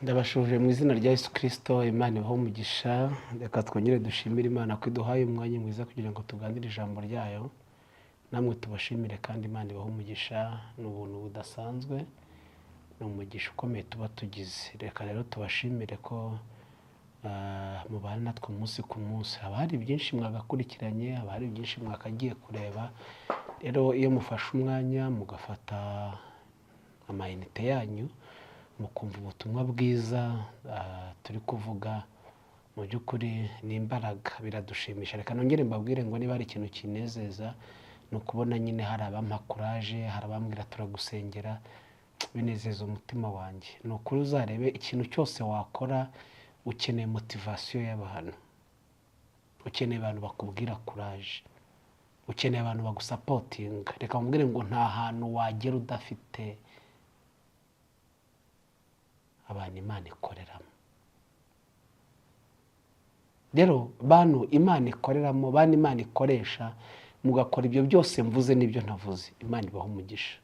Ndabashuje mu izina rya Yesu Kirisito. Imana ibahe umugisha. Reka twongere dushimire Imana ko iduhaye umwanya mwiza kugira ngo tuganire ijambo ryayo. Namwe tubashimire kandi Imana ibahe umugisha. Ni ubuntu budasanzwe, ni umugisha ukomeye tuba tugize. Reka rero tubashimire ko mubana natwe umunsi ku munsi. Haba hari byinshi mwagakurikiranye, haba hari byinshi mwakagiye kureba. Rero iyo mufashe umwanya mugafata amayinite yanyu mukumva ubutumwa bwiza turi kuvuga, mu by'ukuri ni imbaraga, biradushimisha. Reka nongere mbabwire ngo niba hari ikintu kinezeza ni ukubona nyine hari abampa kuraje, hari abambwira turagusengera, binezeza umutima wanjye. Ni ukuri uzarebe ikintu cyose wakora ukeneye motivasiyo y'abantu, ukeneye abantu bakubwira kuraje, ukeneye abantu bagusapotinga. Reka nkubwire ngo nta hantu wagera udafite abantu Imana ikoreramo. Rero bantu Imana ikoreramo, bantu Imana ikoresha, mugakora ibyo byose mvuze n'ibyo ntavuze, Imana ibaha umugisha.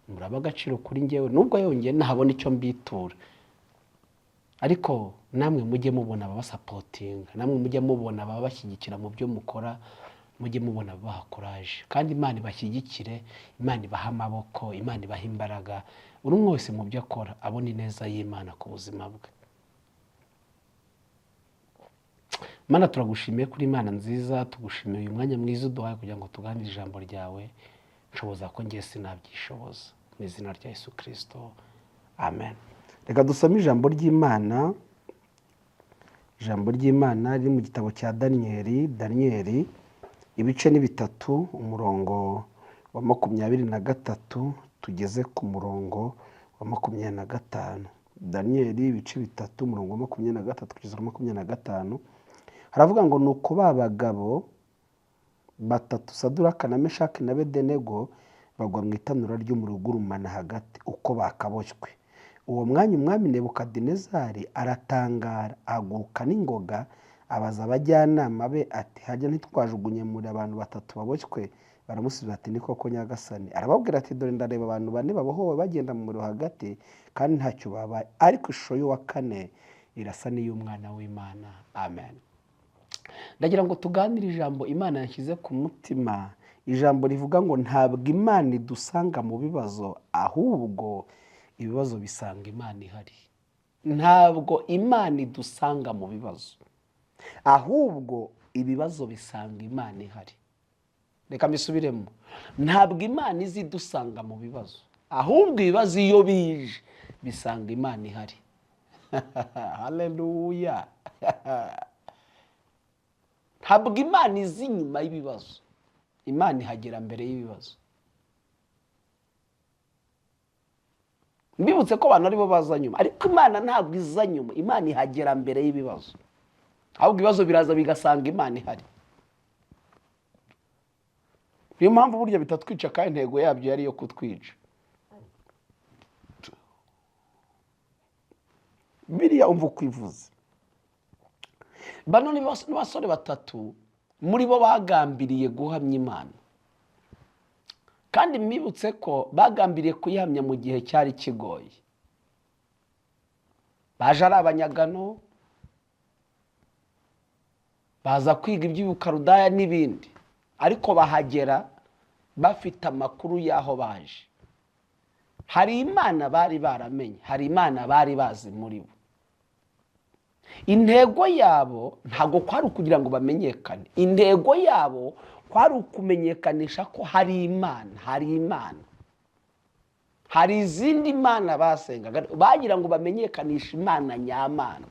Muraba agaciro kuri njyewe, nubwo yongeye ntahabona icyo mbitura, ariko namwe mujye mubona ababasapotinga, namwe mujye mubona ababashyigikira mu byo mukora, mujye mubona ababaha kuraje. Kandi Imana ibashyigikire, Imana ibahe amaboko, Imana ibahe imbaraga, buri umwe wese mu byo akora abona ineza y'Imana ku buzima bwe. Mana, turagushimiye kuri Imana nziza, tugushimiye uyu mwanya mwiza uduhaye kugira ngo tuganire ijambo ryawe. Nshoboza ko ngiye sinabyishoboza, mu izina rya Yesu Kirisito, amen. Reka dusome ijambo ry'Imana. Ijambo ry'Imana riri mu gitabo cya Daniyeli. Daniyeli ibice ni 3, umurongo wa 23 tugeze ku murongo wa 25. Daniyeli ibice 3, umurongo wa 23 kugeza ku 25, haravuga ngo nuko ba bagabo batatu Saduraka na Meshaki na Abedenego bagwa mu itanura ry'umuriro ugurumana hagati uko bakaboshywe. Uwo mwanya umwami Nebukadinezari aratangara, ahaguruka n'ingoga, abaza abajyanama be ati hajya ntitwajugunye muri abantu batatu baboshywe? Baramusubiza ati ni koko nyagasani. Arababwira ati dore ndareba abantu bane babohowe bagenda mu muriro hagati kandi ntacyo babaye, ariko ishusho y'uwa kane irasa n'iy'umwana w'Imana. Amen. Ndagira ngo tuganire ijambo Imana yashyize ku mutima, ijambo rivuga ngo ntabwo Imana idusanga mu bibazo, ahubwo ibibazo bisanga Imana ihari. Ntabwo Imana idusanga mu bibazo, ahubwo ibibazo bisanga Imana ihari. Reka mbisubiremo, ntabwo Imana izi idusanga mu bibazo, ahubwo ibibazo iyo bije bisanga Imana ihari. Haleluya. Ntabwo Imana izi inyuma y'ibibazo, Imana ihagera mbere y'ibibazo. Mbibutse ko abantu aribo baza nyuma, ariko Imana ntabwo iza nyuma, Imana ihagera mbere y'ibibazo. Ahubwo ibibazo biraza bigasanga Imana ihari. Niyo mpamvu burya bitatwica, kandi intego yabyo yari iyo kutwica. Biriya umva uko ivuze. Bano ni basore batatu muri bo bagambiriye guhamya Imana, kandi mwibutse ko bagambiriye kuyihamya mu gihe cyari kigoye. Baje ari abanyagano, baza kwiga iby'Ubukaludaya n'ibindi, ariko bahagera bafite amakuru y'aho baje. Hari Imana bari baramenye, hari Imana bari bazi muri bo. Intego yabo ntabwo kwari ukugira ngo bamenyekane, intego yabo kwari ukumenyekanisha ko hari Imana, hari Imana, hari izindi mana basengaga, bagira ngo bamenyekanishe Imana nyamana.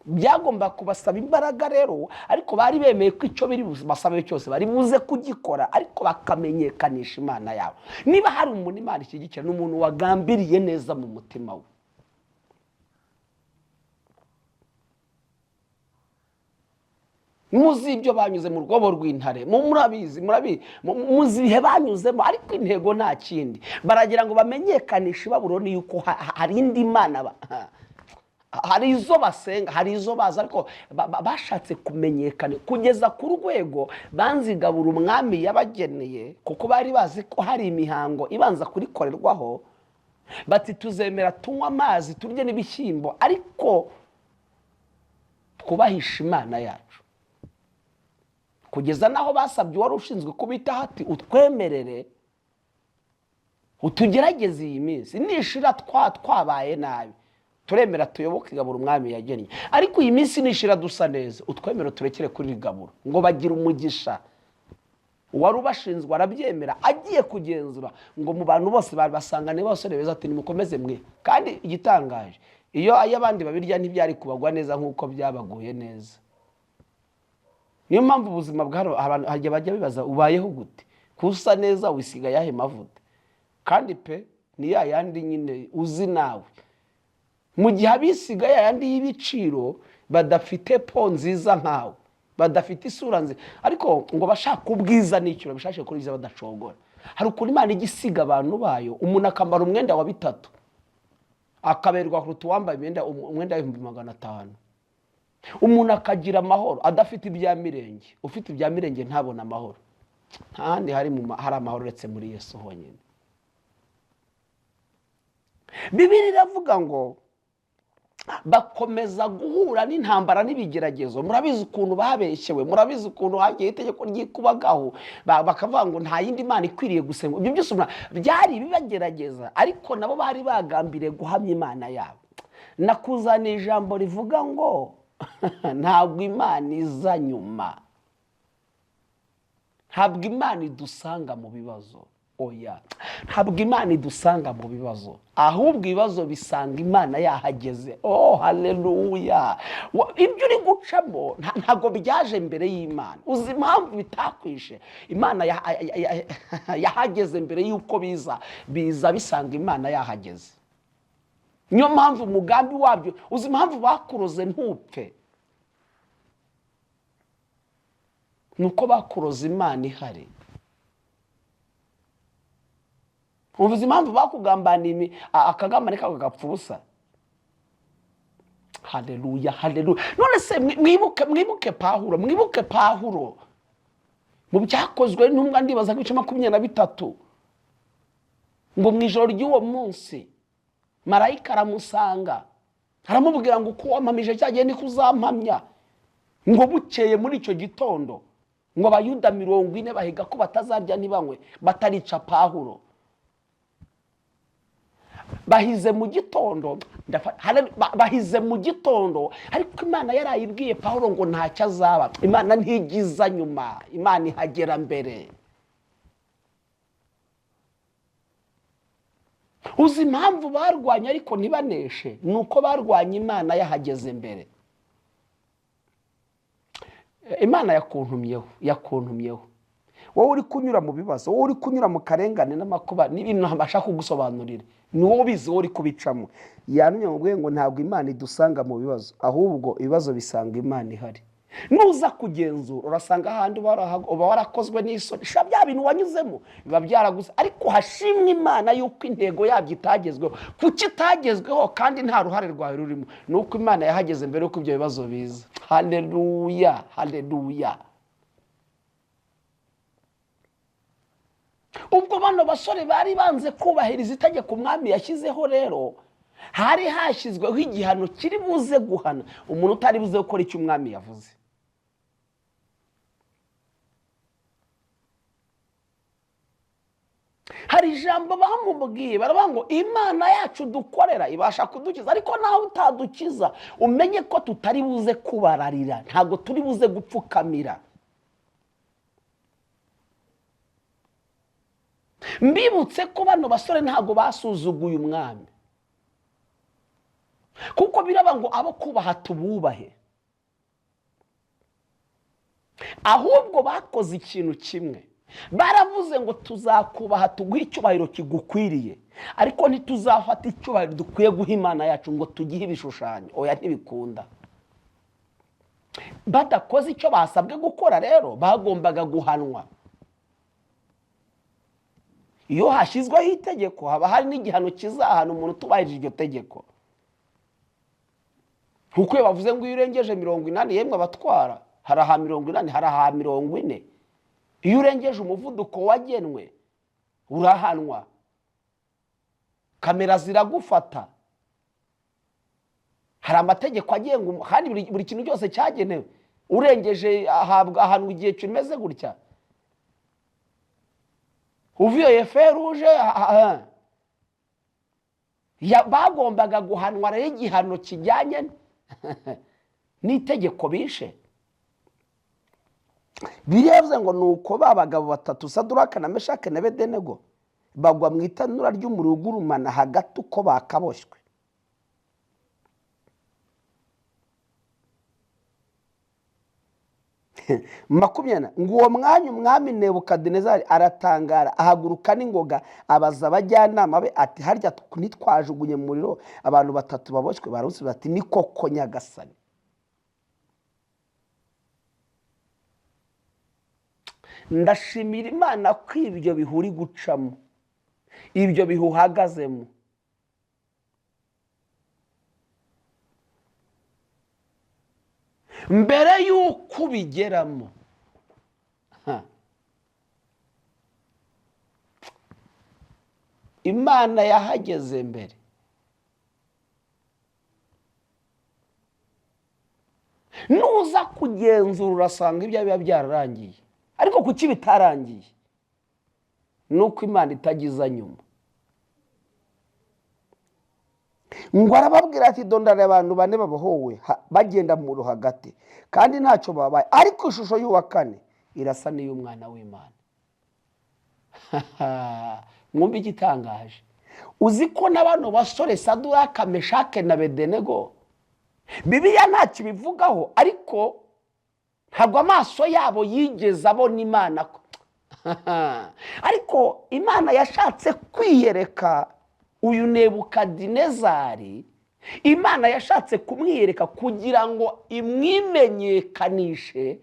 Byagomba kubasaba imbaraga rero, ariko bari bemeye ko icyo biri basabe cyose bari buze kugikora, ariko bakamenyekanisha Imana yabo. Niba hari umuntu Imana ishyigikira, ni umuntu wagambiriye neza mu mutima we. Muzi ibyo banyuze mu rwobo rw'intare, murabizi, muzi ibihe banyuzemo, ariko intego nta kindi, baragira ngo bamenyekanishe i Babuloni yuko hari indi mana, hari izo basenga, hari izo bazi, ariko bashatse kumenyekana kugeza ku rwego banzigabura umwami yabageneye, kuko bari bazi ko hari imihango ibanza kurikorerwaho. Bati tuzemera tunywe amazi, turye n'ibishyimbo, ariko twubahishe Imana yacu. Kugeza n'aho basabye uwari ushinzwe kubitaho ati utwemerere utugerageze iyi minsi, nishira twabaye nabi turemera tuyoboke igaburo umwami yagennye, ariko iyi minsi nishira dusa neza utwemere turekere kuri iri gaburo. Ngo bagira umugisha. Uwari ubashinzwe arabyemera, agiye kugenzura ngo mu bantu bose bari basangane b'abasore beza, ati nimukomeze mwe. Kandi igitangaje, iyo ay'abandi babirya ntibyari kubagwa neza nk'uko byabaguye neza. Niyo mpamvu ubuzima bwa abantu hajya bajya bibaza ubayeho gute, kusa neza wisiga ayahe mavuta, kandi pe ni ya yandi nyine uzi nawe. Mu gihe abisiga ya yandi y'ibiciro badafite po nziza nkawe, badafite isura nziza, ariko ngo bashaka ubwiza n'icyo babishakire kuri byiza badacogora. Hari ukuntu Imana ijya isiga abantu bayo, umuntu akambara umwenda wa 3 akaberwa kuruta uwambaye umwenda w'500,000. Umuntu akagira amahoro adafite ibya mirenge, ufite ibya mirenge ntabona amahoro. Nta handi hari amahoro uretse muri Yesu honyine. Bibiliya iravuga ngo bakomeza guhura n'intambara n'ibigeragezo. Murabizi ukuntu babeshyewe, murabizi ukuntu hagiye itegeko ryikubagaho, bakavuga ngo nta yindi Mana ikwiriye gusengwa. Ibyo byose byari bibagerageza, ariko nabo bari bagambiriye guhamya Imana yabo. Nakuzaniye ijambo rivuga ngo ntabwo Imana iza nyuma, ntabwo Imana idusanga mu bibazo. Oya, ntabwo Imana idusanga mu bibazo, ahubwo ibibazo bisanga Imana yahageze. Oh, haleluya! Ibyo uri gucamo ntabwo byaje mbere y'Imana. Uzi impamvu bitakwishe? Imana yahageze mbere y'uko biza bisanga Imana yahageze. Niyo mpamvu umugambi wabyo, uzi impamvu bakuroze ntupfe? Nuko bakuroze Imana ihari. Uvuze impamvu bakugambaniye akagambane kako gapfa ubusa. Haleluya, haleluya. None se mwibuke Pawulo, mwibuke Pawulo mu byakozwe n'intumwa, ndibaza ko ibice 23, ngo mu ijoro ry'uwo munsi marayika aramusanga aramubwira ngo uko wampamije cya gihe niko uzampamya. Ngo bukeye muri icyo gitondo ngo abayuda 40 bahiga ko batazarya ntibanywe batarica Pawulo. Bahize mu gitondo, bahize mu gitondo, ariko Imana yarayibwiye Pawulo ngo ntacyo azaba. Imana ntigiza nyuma, Imana ihagera mbere. Uzi impamvu barwanye ariko ntibaneshe? Nuko barwanye Imana yahageze mbere. Imana yakuntumyeho, yakuntumyeho. Wowe uri kunyura mu bibazo, wowe uri kunyura mu karengane n'amakuba, n'ibintu ntabasha kugusobanurira, ni wowe ubizi, wowe uri kubicamo. Yantumye mu bwenge ngo ntabwo Imana idusanga mu bibazo, ahubwo ibibazo bisanga Imana ihari. Nuza kugenzura urasanga ahandi uba warakozwe n'isoni, sha bya bintu wanyuzemo biba byaraguze, ariko hashimwe Imana yuko intego yabyo itagezweho. Kuki itagezweho kandi nta ruhare rwawe rurimo? Ni uko Imana yahageze mbere yuko ibyo bibazo biza. Haleluya, haleluya. Ubwo bano basore bari banze kubahiriza itegeko umwami yashyizeho, rero hari hashyizweho igihano kiri buze guhana umuntu utari buze gukora icyo umwami yavuze. Hari ijambo bamubwiye baravuga ngo Imana yacu dukorera ibasha kudukiza, ariko nawe utadukiza umenye ko tutari buze kubararira, ntabwo turi buze gupfukamira. Mbibutse ko bano basore ntabwo basuzuguye umwami, kuko biraba ngo abo kubaha tububahe, ahubwo bakoze ikintu kimwe. Baravuze ngo tuzakubaha tuguhe icyubahiro kigukwiriye, ariko ntituzafata icyubahiro dukwiye guha Imana yacu ngo tugihe ibishushanyo. Oya, ntibikunda. Badakoze icyo basabwe gukora rero bagombaga guhanwa. Iyo hashyizweho itegeko haba hari n'igihano kizahana umuntu utubahirije iryo tegeko. Nkuko iyo bavuze ngo iyo urengeje 80, yemwe abatwara hari aha 80, hari aha 40. Iyo urengeje umuvuduko wagenwe urahanwa. Kamera ziragufata. Hari amategeko agenga, kandi buri kintu cyose cyagenewe urengeje ahabwa ahantu igihe kimeze gutya. Uvuye feu rouge, bagombaga guhanwa rero igihano kijyanye n'itegeko bishe. Biriya ngo ni uko ba bagabo batatu, Saduraka na Meshake na Bedenego, bagwa mu itanura ry'umuriro ugurumana hagati uko bakaboshywe. 20 ngo uwo mwanya umwami Nebukadinezari aratangara, ahaguruka n'ingoga, abaza abajyanama be ati: "Harya ntitwajugunye mu muriro abantu batatu baboshywe?" Baramusubiza ati: "Ni koko, nyagasani." Ndashimira Imana ko ibyo bihuri gucamo, ibyo bihe uhagazemo, mbere y'uko ubigeramo Imana yahageze mbere. Nuza kugenzura urasanga ibyo biba byararangiye. Ariko kuki bitarangiye? Ni uko Imana itagiza nyuma. Ngo arababwira ati: "Dondara abantu bane babohowe bagenda mu muriro hagati, kandi ntacyo babaye, ariko ishusho y'uwa kane irasa n'iy'umwana w'Imana." Mwumve igitangaje. Uzi ko na bano basore, Saduraka, Meshake na Bedenego, Bibiliya ntacyo ibivugaho, ariko ntabwo amaso yabo yigeze abona Imana, ariko Imana yashatse kwiyereka uyu Nebukadinezari. Imana yashatse kumwiyereka kugira ngo imwimenyekanishe.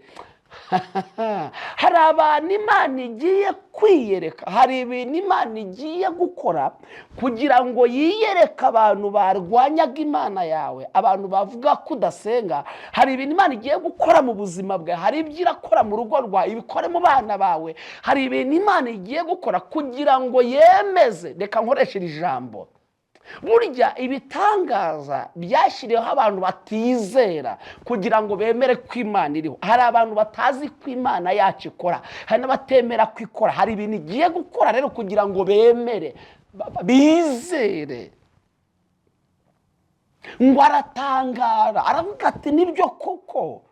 Hari abantu Imana igiye kwiyereka, hari ibintu Imana igiye gukora kugira ngo yiyereke abantu barwanyaga Imana yawe, abantu bavuga ko udasenga. Hari ibintu Imana igiye gukora mu buzima bwawe, hari ibyo irakora mu rugo rwawe, ibikore mu bana bawe. Hari ibintu Imana igiye gukora kugira ngo yemeze. Reka nkoreshe iri jambo: burya ibitangaza byashyiriweho abantu batizera kugira ngo bemere ko Imana iriho. Hari abantu batazi ko Imana yacu ikora, hari n'abatemera ko ikora. Hari ibintu igiye gukora rero kugira ngo bemere, bizere. Ngo aratangara, aravuga ati: "Nibyo koko,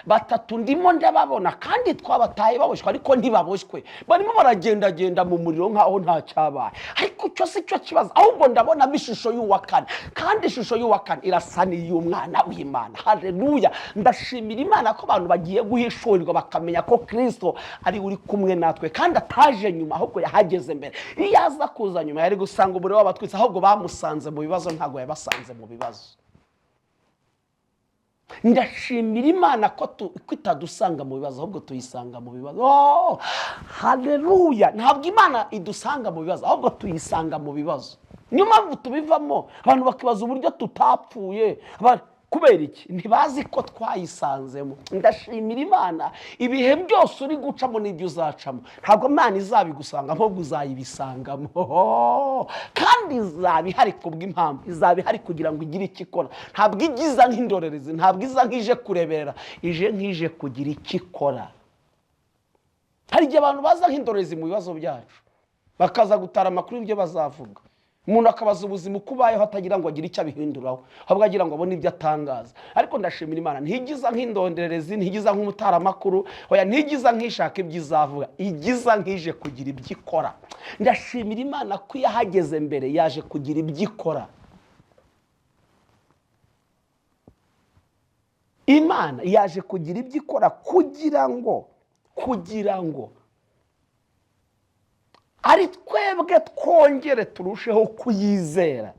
batatu ndimo ndababona, kandi twabataye baboshywe, ariko ntibaboshywe, barimo baragendagenda mu muriro nk'aho nta cyabaye. Ariko icyo si cyo kibazo, ahubwo ndabonamo ishusho y'uwa kane, kandi ishusho y'uwa kane irasa n'iy'umwana w'Imana." Hareruya! Ndashimira Imana ko abantu bagiye guhishurirwa, bakamenya ko Kirisito ari uri kumwe natwe, kandi ataje nyuma, ahubwo yahageze mbere. Iyo aza kuza nyuma yari gusanga umuriro w'abatwitsi. Ahubwo bamusanze mu bibazo, ntabwo yabasanze mu bibazo. Ndashimira Imana ko itadusanga mu bibazo, ahubwo tuyisanga mu bibazo. Oh, haleluya! Ntabwo Imana idusanga mu bibazo, ahubwo tuyisanga mu bibazo. Niyo mpamvu tubivamo, abantu bakibaza uburyo tutapfuye. Kubera iki? Ntibazi ko twayisanzemo. Ndashimira Imana, ibihe byose uri gucamo n'ibyo uzacamo, ntabwo Imana izabigusanga, ahubwo uzayibisangamo. Kandi izaba ihari kubw'impamvu, izaba ihari kugira ngo igire icyo ikora. Ntabwo igiza nk'indorerezi, ntabwo iza nk'ije kureberera, ije nk'ije kugira icyo ikora. Hari igihe abantu baza nk'indorerezi mu bibazo byacu, bakaza gutara amakuru y'ibyo bazavuga. Umuntu akabaza ubuzima uko ubayeho, atagira ngo agire icyo abihinduraho, ahubwo agira ngo abone ibyo atangaza. Ariko ndashimira Imana, ntigiza nk'indondererezi, ntigiza nk'umutaramakuru, oya, ntigiza nk'ishaka ibyo izavuga, igiza nk'ije kugira ibyo ikora. Ndashimira Imana ko iyo ahageze mbere yaje kugira ibyo ikora. Imana yaje kugira ibyo ikora kugira ngo ari twebwe twongere turusheho kuyizera,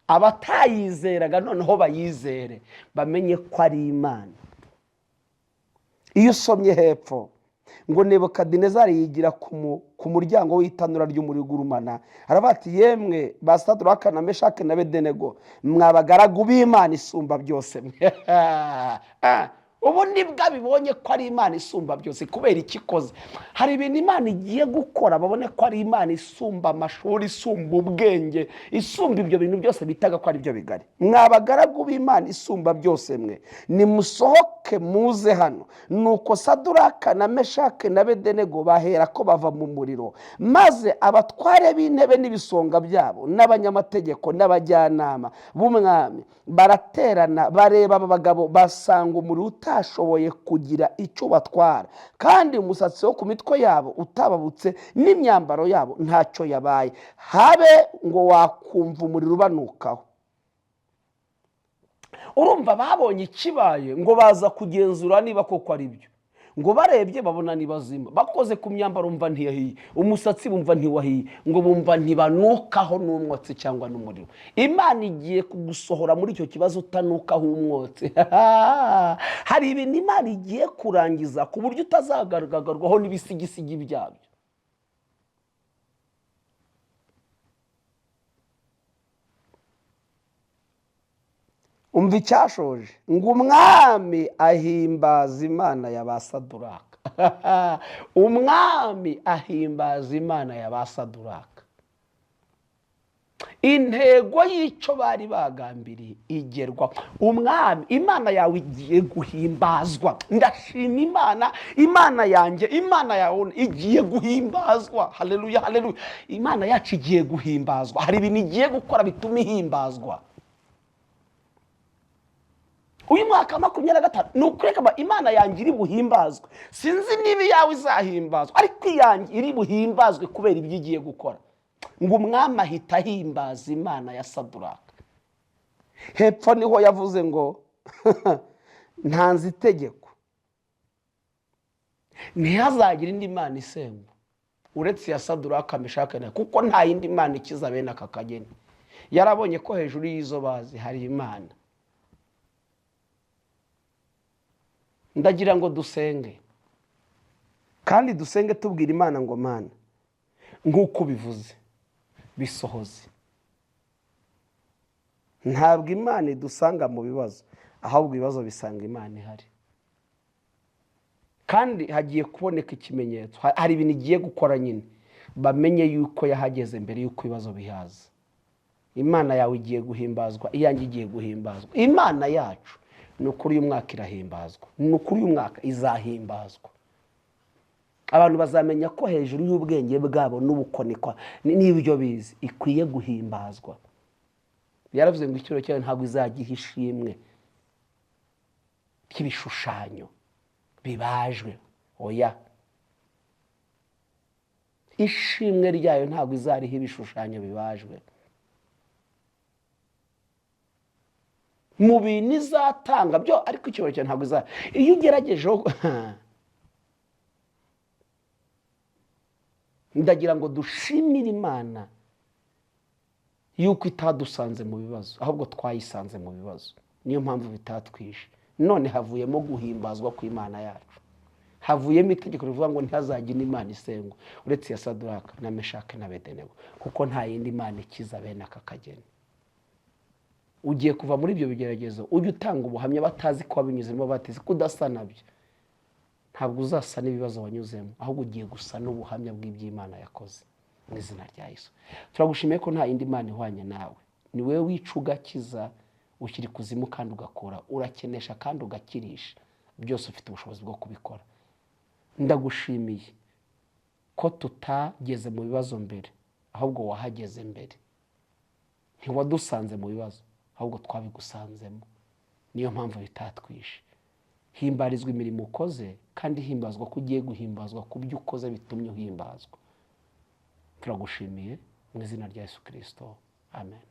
abatayizeraga noneho bayizere, bamenye ko ari Imana. Iyo usomye hepfo ngo Nebukadinezari yigira ku muryango w'itanura ry'umuriro ugurumana, aravuga ati: "Yemwe ba Saduraka na Meshake na Bedenego, mwabagaragu b'Imana isumba byose." Ubu nibwo abibonye ko ari Imana isumba byose kubera icyo ikoze. Hari ibintu Imana igiye gukora babone ko ari Imana isumba amashuri, isumba ubwenge, isumba ibyo bintu byose bitaga ko ari byo bigari. Mwabagaragu b'Imana isumba byose mwe, nimusohoke muze hano. Nuko Saduraka na Meshake na Bedenego bahera ko bava mu muriro, maze abatware b'intebe n'ibisonga byabo n'abanyamategeko n'abajyanama b'umwami baraterana, bareba aba bagabo basanga umuriro utashoboye kugira icyo batwara, kandi umusatsi wo ku mitwe yabo utababutse n'imyambaro yabo ntacyo yabaye, habe ngo wakumva umuriro ubanukaho. Urumva babonye ikibaye ngo baza kugenzura niba koko ari byo, ngo barebye babona ni bazima, bakoze ku myambaro bumva ntiyahiye, umusatsi bumva ntiwahiye, ngo bumva ntibanukaho n'umwotsi cyangwa n'umuriro. Imana igiye kugusohora muri icyo kibazo utanukaho umwotsi. Hari ibintu Imana igiye kurangiza ku buryo utazagaragarwaho n'ibisigisigi byabyo. Umva icyashoje ngo umwami ahimbaza Imana ya ba Saduraka. Umwami ahimbaza Imana ya ba Saduraka. Intego y'icyo bari bagambiriye igerwa. Umwami, Imana yawe igiye guhimbazwa. Ndashima Imana, Imana yanjye, Imana yawe igiye guhimbazwa. Haleluya, haleluya. Imana yacu igiye guhimbazwa. Hari ibintu igiye gukora bituma ihimbazwa. Uyu mwaka 25 ni ukureka Imana yanjye iri buhimbazwe. Sinzi niba iyawe izahimbazwa, ariko iyanjye iri buhimbazwe kubera ibyo igiye gukora. Ngo umwami ahita ahimbaza Imana ya Saduraka. Hepfo niho yavuze ngo ntanze itegeko, ntihazagire indi mana isengwa uretse iya Saduraka, Meshake, kuko nta yindi mana ikiza bene aka kageni. Yarabonye ko hejuru y'izo bazi hari Imana. Ndagira ngo dusenge, kandi dusenge tubwira Imana ngo Mana, nk'uko ubivuze bisohoze. Ntabwo Imana idusanga mu bibazo, ahubwo ibibazo bisanga Imana ihari. Kandi hagiye kuboneka ikimenyetso, hari ibintu igiye gukora nyine bamenye yuko yahageze mbere y'uko ibibazo bihaza. Imana yawe igiye guhimbazwa, iyanjye igiye guhimbazwa. Imana yacu ni ukuri uyu mwaka irahimbazwa, ni ukuri uyu mwaka izahimbazwa. Abantu bazamenya ko hejuru y'ubwenge bwabo n'ubukonikwa n'ibyo bizi ikwiye guhimbazwa. Yaravuze ngo icyubahiro cyayo ntabwo izagiha ishimwe ry'ibishushanyo bibajwe, oya. Ishimwe ryayo ntabwo izariha ibishushanyo bibajwe. Mu bintu izatanga byo, ariko icyubahiro cyayo ntabwo izariha. Iyo ugerageje, ndagira ngo dushimire Imana yuko itadusanze mu bibazo, ahubwo twayisanze mu bibazo. Niyo mpamvu bitatwishe. None havuyemo guhimbazwa kw'Imana yacu, havuyemo itegeko rivuga ngo ntihazagire Imana isengwa uretse iya Saduraka na Meshake na Bedenego, kuko nta yindi Mana ikiza bene aka kageni. Ugiye kuva muri ibyo bigeragezo ujye utanga ubuhamya batazi ko wabinyuzemo, bateze ko udasa nabyo. Ntabwo uzasa n'ibibazo wanyuzemo, ahubwo ugiye gusa n'ubuhamya bw'iby'Imana yakoze mu izina rya Yesu. Turagushimiye ko nta yindi Mana ihwanye nawe. Ni wowe wica ugakiza, ushyira ikuzimu kandi ugakora, urakenesha kandi ugakirisha, byose ufite ubushobozi bwo kubikora. Ndagushimiye ko tutageze mu bibazo mbere, ahubwo wahageze mbere. Ntiwadusanze mu bibazo, ahubwo twabigusanzemo. Niyo mpamvu bitatwishe. Himbarizwa imirimo ukoze, kandi himbazwa ko ugiye guhimbazwa ku byo ukoze bitumye uhimbazwa. Turagushimiye mu izina rya Yesu Kristo, amen.